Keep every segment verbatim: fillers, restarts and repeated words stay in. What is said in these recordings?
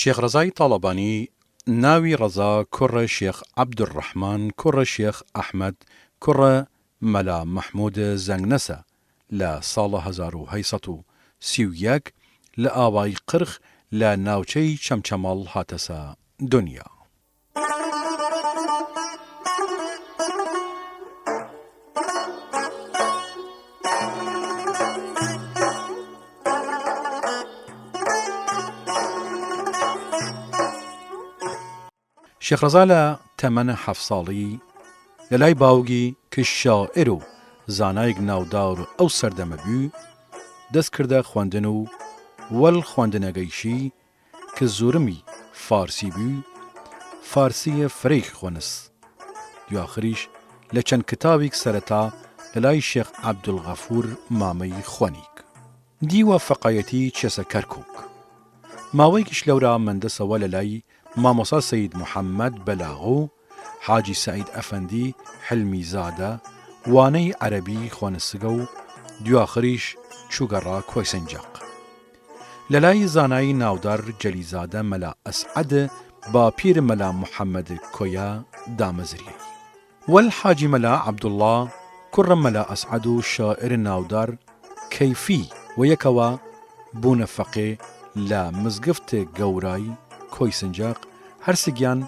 شێخ ڕەزای تاڵەبانی، ناوی ڕەزا کوڕە شێخ عەبدولڕەحمان کوڕە شێخ ئەحمەد کوڕە مەلا مەحموودە زەنگنەسە، لە ساڵە هەزار و هەشت سەد و سی و یەک لە ئاوای قرخ لە ناوچەی چەمچەماڵ هاتەسە دنیا. شێخ ڕەزا لە تەمەن هەفت ساڵی لەلای باوگی ک شاعر و زانایگ ناودار ئەو سەردەمە بوی، دەس کردە خوەندن و وەل خوەندنەگەیشی ک زوورمی فارسی بوی، فارسیە فرەیگ خوەنس. دویاخریش لە چەن کتاویگ سەرەتا لەلای شێخ عەبدولغەفوور مامەی خوەنیگ. دی وە فەقایەتی چیەسە کەرکووک. ماوەیگیش لەورا مەندەسەوە لەلای مامۆسا سەید محەمەد بەلاغ و حاجی سەعید ئەفەندی حلمی زادە وانەی عەرەبی خوەنسگە و دویاخریش چووگە ڕا کۆیسنجاق. لەلای زانای ناودار جەلیزادە مەلا ئەسعەد باپیر مەلا محەمەد کۆیە دامەزریەی. وەل حاجی مەلا عەبدوڵڵا کوڕە مەلا ئەسعەد و شاعر ناودار کەیفی وە یەکەوە بوونە فەقێ لە مزگفت گەورای کۆیسنجاق، هەرسگیان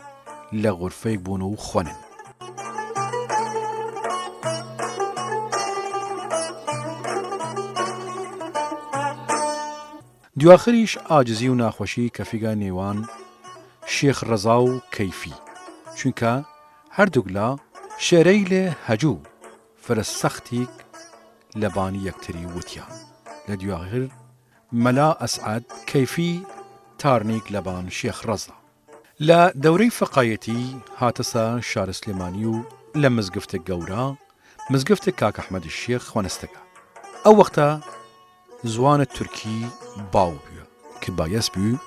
لە غورفەیگ بوون و خوەنن. دویاخریش عاجزی و ناخوەشی کەفیگە نێوان شێخ ڕەزا و کەیفی، چوینکە هەردوگلا شێرەیلێ هەجوو فرە سەختیگ لەبان یەکتری وتیان. لە دویاخر مەلا ئەسعەد کەیفی تارنیگ لەبان شێخ ڕەزا. لە دەورەی فەقایەتی هاتەسە شار سلێمانی و لە مزگفتە گەورا، مزگفتە کاک ئەحمەد شێخ خوەنستگە. ئەو وەختە زوانە تورکی باو بویە ک بایەس بوی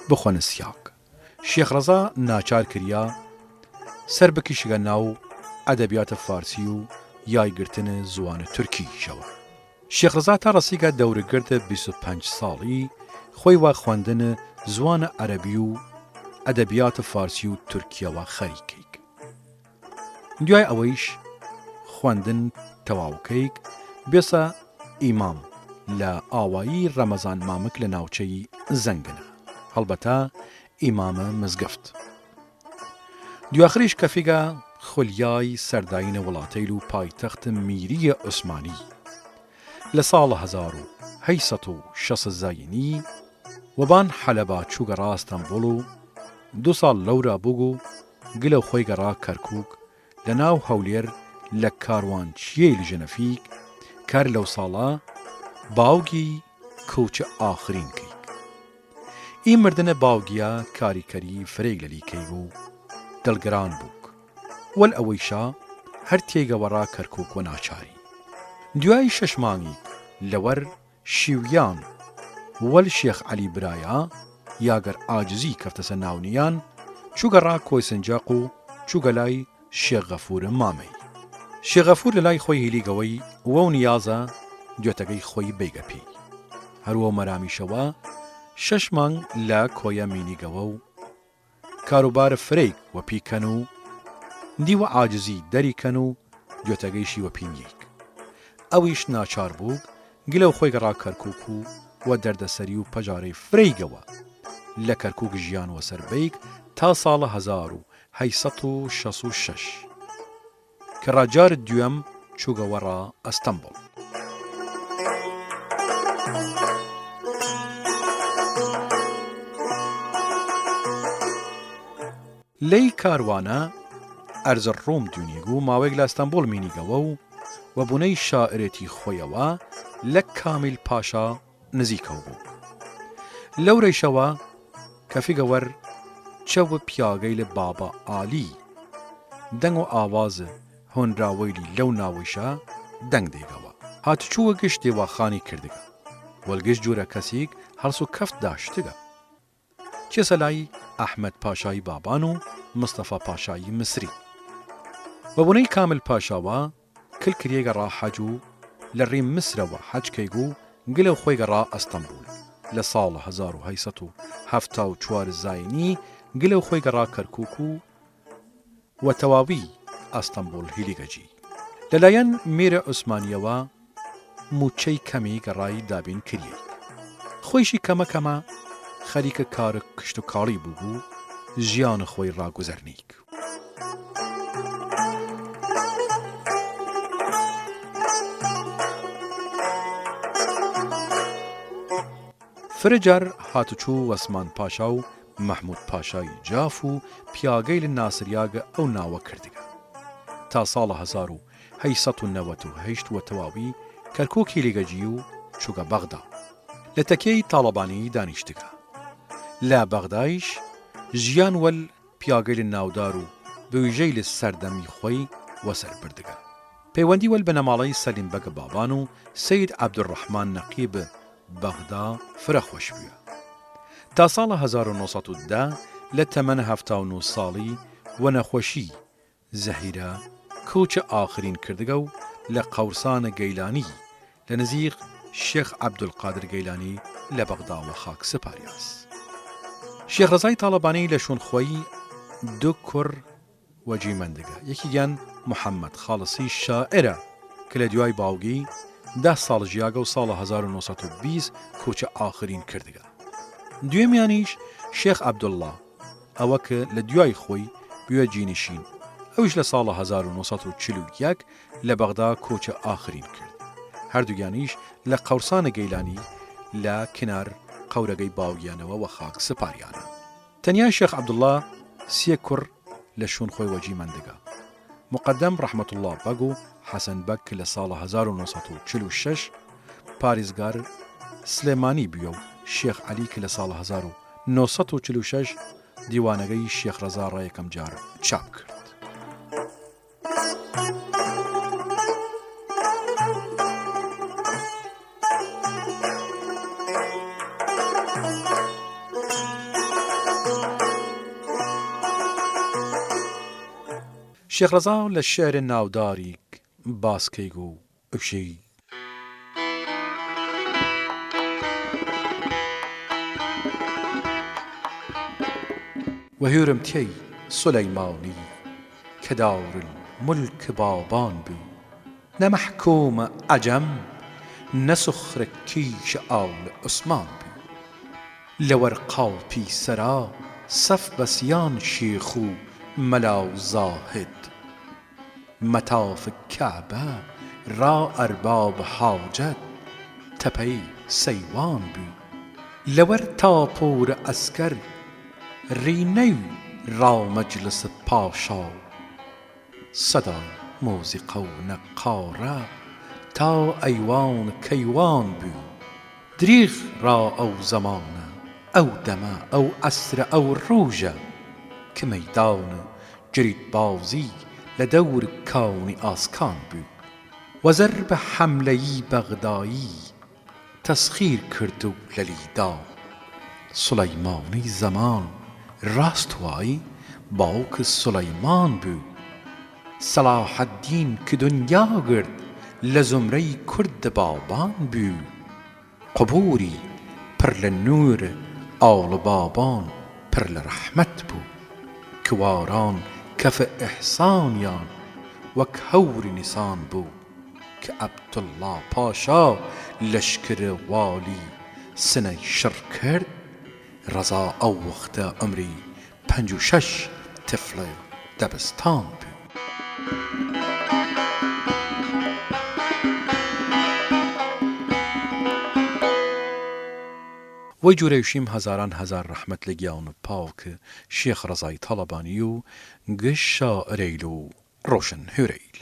بخوەنسیاگ. شێخ ڕەزا ناچار کریا سەر بکیشگە ناو ئەدەبیاتە فارسی و یایگرتنە زوانە تورکیشەوە. شێخ ڕەزا تا ڕەسیگە دەورگردە بیست و پەنج ساڵی خوەی وە خوەندنە زوانە عەرەبی و ئەدەبیاتە فارسی و تورکیەوە خەریکەیگ. دویای ئەوەیش خوەندن تەواو کەیگ، بێسە ئیمام لە ئاوایی ڕەمەزان مامک لە ناوچەی زەنگنە، هەڵبەتە ئیمامە مزگفت. دویاخریش کەفیگە خولیای سەرداینە وڵاتەیل و پایتەخت میریە عوسمانی. لە ساڵە هەزار و هەشت سەد و شەست زاینی وەبان حەلەبا چووگە ڕا ئەستەنبوڵ و دو ساڵ لەورا بووگ و گلەو خوەیگە ڕا کەرکووک لەناو هەولێر لە کاروانچیەیل ژنەفیگ کار لەو ساڵە باوگی کووچە ئاخرین کەیگ. ئی مردنە باوگیە کاریکەری فرەیگ لەلی کەیگ و دڵگران بووگ. وەل ئەوەیشا هەر تێیگە وەڕا کەرکووک وە ناچاری. دویای شەش مانگیگ لەوەر شیویان وەل شێخ عەلی برایە، یاگەر عاجزی کەفتەسە ناونیان، چووگە ڕا کۆیسنجاق و چووگە لای شێخ غەفوورە مامەی. شێخ غەفوور لەلای خوەی هیلیگەوەی وەو نیازە جوێتەگەی خوەی بەیگە پی. هەر وەو مەرامیشەوە شەش مانگ لە کۆیە مینیگەوە و کاروبارە فرەیگ وەپی کەن و دی وە عاجزی دەری کەن و جوێتەگەیشی وەپی نیەیگ. ئەویش ناچار بووگ گلەو خوەیگە ڕا کەرکووک و وە دەردەسەری و پەژارەی فرەیگەوە لە کەرکووک ژیان وەسەر بەیگ تا ساڵە هەزار و هەشت سەد و شەست و شەش ک ڕا جار دویەم چووگە وەڕا ئەستەنبوڵ. لەی کاروانە ئەرزڕوم دۊنیگ و ماوەیگ لە ئەستەنبوڵ مینیگەوە و وە بۊنەی شاعرێتی خوەیەوە لە کامیل پاشا نزیکەو بووگ. لەورەیشەوە کەفیگە وەر چەو پیاگەیل بابا ئالی. دەنگ و ئاواز هۆنراوەیلی لەو ناوەیشە دەنگ دەیگەوە. هاتچووە گشت دێواخانی کردگە، وەل گشت جوورە کەسیگ هەڵس و کەفت داشتگە. چێسە لای ئەحمەد پاشای بابان و مستەفا پاشای مصری. وە بۊنەی کامل پاشاوە کل کریەیگە ڕا حەج و لە ڕی مصرەوە حەج کەیگ و گلەو خوەیگە ڕا ئەستەنبوڵ. لە ساڵ هەزار و هەشت سەد و هەفتا و چوار زاینی گلەو خوەی گەڕا کەرکوک و وە تەواوی ئەستەنبوڵ هیلیگە جی. لەلایەن میرە عوسمانیەوە موچەی کەمی گەڕای دابین کریەی. خوەیشی کەمە کەمە خەریکە کار کشت و کاڵی بوو بوو، ژیان خوەی ڕاگوزەرنیک. فرە جار هاتوچوو وەسمان پاشا و مەحموود پاشای جاف و پیاگەیل ناسریاگە ئەو ناوە کردگە. تا ساڵ هەزار و هەشت سەد و نەوەد و هەشت وە تەواوی کەرکوک هیلیگە جی و چوگە بەغدا. لە تەکیەی تاڵەبانی دانیشتگە. لە بەغدایش ژیان وەل پیاگەیل ناودار و بویژەیل سەردەمی خوەی وەسەر بردگە. پەیوەندی وەل بنەماڵەی سەلیم بەگ بابان و سەید عەبدولڕەحمان نەقیب بەغدا فرە خوەش بویە. تا ساڵ هەزار و نۆ سەد و دە لە تەمەن هەفتا و نۆ ساڵی وە نەخوەشی زەهیرە کوچە ئاخرین کردگە و لە قەورسانە گەیلانی لە نزیق شێخ عەبدولقادر گەیلانی لە بەغدا وە خاک سپاریاس. شێخ ڕەزای تاڵەبانی لە شوون خوەی دو کوڕ وەجی مەندگە. یەکیگیان محەمەد خاڵسی شاعرە ک لە دویای باوگی دە ساڵ ژیاگە و ساڵ هەزار و نۆ سەد و بیست کوچە ئاخرین کردگە. دویمیانیش شێخ عەبدوڵڵا ئەوە ک لە دویای خوەی بویە جینشین، ئەویش لە ساڵ هەزار و نۆ سەد و چل و یەک لە بەغدا کوچە ئاخرین کرد. هەردوگیانیش لە قەورسانە گەیلانی لە کنار قەورەگەی باوگیانەوە وە خاک سپاریانە. تەنیا شێخ عەبدوڵڵا سێ کوڕ لە شوون خوەی وەجی مەندگە. مقەدەم ڕەحمەتوڵڵا بەگ و حەسەن بەگ ک لە ساڵ هەزار و نۆ سەد و چل و شەش پاریزگار سلێمانی بویە و شێخ عەلی ک لە ساڵ هەزار و نۆ سەد و چل و شەش دیوانەگەی شێخ ڕەزا ڕا یەکەم جار چاپ کرد. شێخ ڕەزا لە شێعرە ناوداریگ باس کەیگ و ئوشی، وە هویرم تیەی سولەیمانی کە دارالمولک بابان بوی، نە مەحکوم عەجەم، نە سوخرە کیش ئاڵ عوسمان بوی. لەوەر قاپی سەرا سەف بەسیان شێخ و مەلا و زاهد، مەتاف کەعبە را ئەرباب حاجەت تەپەی سەیوان بوی. لەوەر تاپوور عەسکەر ری نەیوی را مەجلس پاشا، سەدای مۆزیقە و نەقارە تا ئەیوان کەیوان بوی. دریغ را ئەو زەمانە، ئەو دەمە، ئەو عەسرە، ئەو رووژە ک مەیدان جریدبازی لە دەور کاونی ئاسکان بوی. وە زەرب حەملەیی بەغدایی تەسخیر کرد و لەلی دا. سولەیمانی زەمان راست وای باوک سولەیمان بوی. سەڵاحەدین ک دنیا گرد لە زومرەی کورد بابان بوی. قوبوری پر لە نوور ئاڵ بابان پر لە رەحمەت بوو، ک واران کەف ئحسانیان وەک هەور نیسان بوو، ک عەبدوڵڵا پاشا لەشکر والی سنەی شڕ کرد. رەزا ئەو وەختە عومری پەنج و شەش تفڵ دەبستان بوو. وەی جوورەیشیم هەزاران هەزار رەحمەت لە گیاون پاک شێخ رەزای تاڵەبانی و گشت شاعرەیل و روشن هویرەیل.